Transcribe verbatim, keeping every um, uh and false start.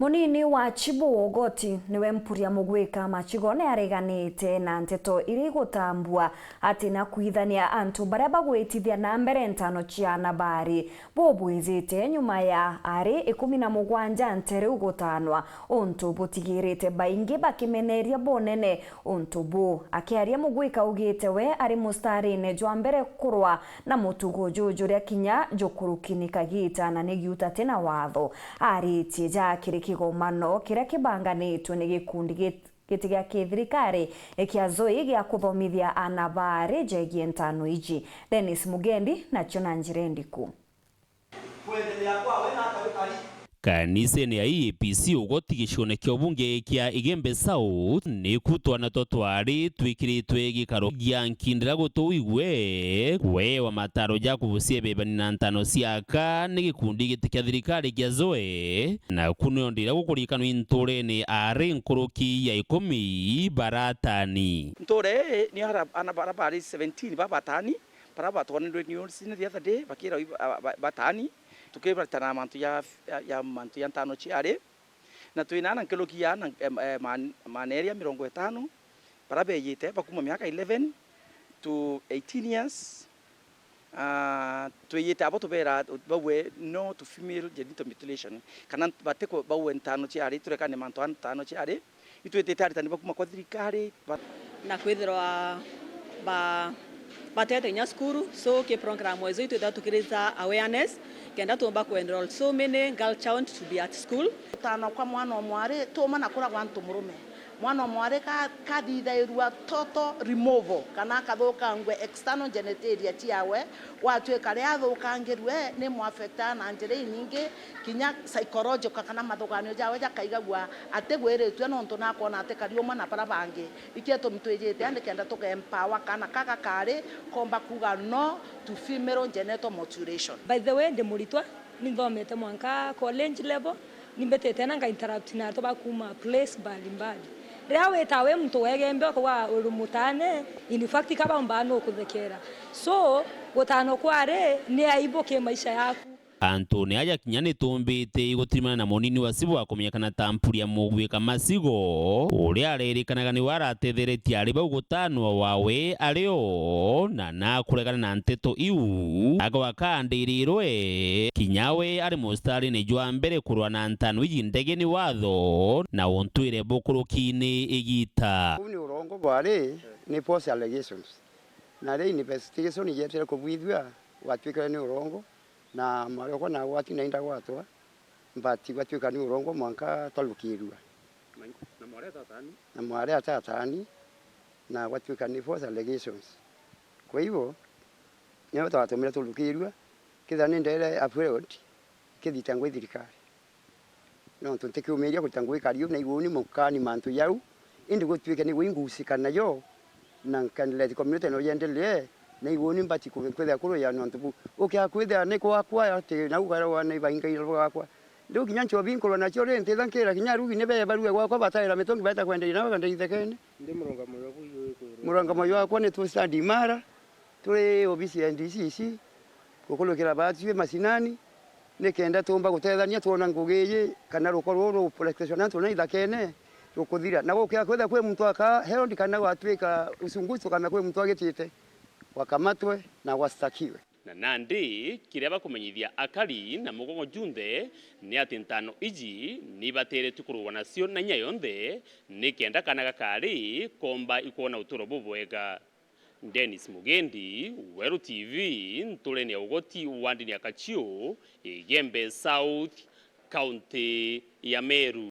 Munini wa Chibu Ugoti niwe Mpuria Mugwika Machigo ni areganite na nteto iria igutambua ati na kwithania antu baria bagwitithia na mbere ntano cia anabari bubwijite nyuma ya ari ikumi na mugwanja nte riu gutanwa, untu butigirite baingi bakimeneria bunene untu bu. Akiaria, Mugwika augite we ari mustarine jwa mbere kurwa na mutugo juju juria kinya jukurukini kagiita na ni giuta ti na watho. Aritie ja kiri kigomano kiria kibanganitwe ni gikundi git-, giti gia kithirikari kia Zoi gia kuthomithia ana baari jegie ntano iji. Dennis Mugendi nacio na njira indiku. Kwedelea kwawe na akawikari. Kanisene ya E A P C Ugoti gicione kia ubunge kia Igembe South, niku twana twa twari twikiritwe gikaro gia nkindira gutuigwe kwewa mataro ja kubucia bebani na ntano cia aka ni gikundi giti kia thirikari kia Zoe, na ku nio ndira gukurikanwa inturene ari nkuruki ya ikumi baratani. Nture ii ni ara-, ana bara bari seventeen babatani, bara batwanirwe ni Olsen the other day, bakira wi-, ba-, ba-, batani, tukibaritana mantu ya, ya, ya mantu ya ntano ciari, na twina ana nkuruki ya ana, em, eh, man-, maana eria mirongo itano, bara beyite bakuma miaka eleven to eighteen years. Ah, twiyite abo tubera bauwe no to female genital mutilation, kana bati ku-, bauwe ntano ciari, turekane mantu a ntano ciari. Itwitite aritani bakuma kwa thirikari, ba- Na kwithirwa ba-, batete kinya cukuru, so ki program ezo itwitha tukiriza awareness, kenda tuumba ku enroll so many girl child to be at school. Gutana kwa mwana o mwari tuuma na kuria gwa ntu murume. Mwana o mwari ka-, kathithairua total removal, kana akathukangua external genitalia ciawe, gwatuika riria athukangirue ni mu affecta na njira inyingi, kinya psychological kana mathuganio jawe jakaigagua atigwiritue nontu nakwona atikari umwe na bara bangi. Ikio gitumi twijite aa nikenda tuga empower kana kaka kari komba kuga no to female genital mutilation. By the way, ndi muritwa, ni nthomete mwanka college level, ni mbitite na nga interact na antu ba kuma place mbalimbali. Riria wita wi muntu wegembe ukauga uri mutane, in fact, kaba umbaa nukuthekera. So, gutano kwari ni aibu ki maisha yaku. Antune aja kinya ni tumbite igutirimana na munini wa Sibu wa kumenyekana ta Mpuria Mugwika Masigo, uria aririkanaga niwe aratetheretie ari bau gutanwa wawe ari o, na nakuregana na nteto iu, agwa kandirirwe, kinya we ari mustarine jwa mbere kurwa na ntano iji ndege ni watho, na untwire bukurukini igita. Uu ni urongo bwari, ni false allegations. Na riria investigation yeetire kubwithua, gwatwikire ni urongo, na mwari okwa na gwati na inda gwatwa, but gwatwika ni urongo mwanka twarukirua. Na mwari atatani? Na mwari atatani, na gwatwika ni false allegations. Kwa hivyo, nio twatumire turukirua, kethira ni ndere abroad, kithitangwe i thirikari. Nontu ntikiumiria kurita ngugi kariu na iguni mukani mantu jau, indi gutwike ni gwingucika najo, na nkendelea community no yendelee, na iguni mbati ku-, kwithia kuruya nontu bu. Ukia kwithia ni gwakwa ati nau ukaragwa ni baingaira rwakwa. Riu kinya nchobi nkurwa nacio ri, ntitha nkira kinya arugi ni bee barue gwakwa bataira mitungi baeta kwenderia nabo bandeithekene. Ndi murungamo jwaku iwe kwirwa. Murungamo jwakwa ni tu stand imara, turi obisi ya N D C C, gukurukira baatwi macinani, nikenda tuumba gutethania twona ngugi iji kana ruko ruru rwa protection antu na ithakene rukuthira. Na gukia kwithira kwi muntu aka held kana gwatwika uchunguzi tukamenya kwi muntu agitite, wakamatwe na wastakiwe. Na nandi kiria bakumenyithia akari na mugongo junthe ni ati ntano iji ni ibateretue kurugwa nacio na inya yonthe, nikenda kana gakari komba ikwona uturo bubwega. Dennis Mugendi, Weru T V, nturene ya Ugoti, wandini ya Kachiu, Igembe South, kaunti ya Meru.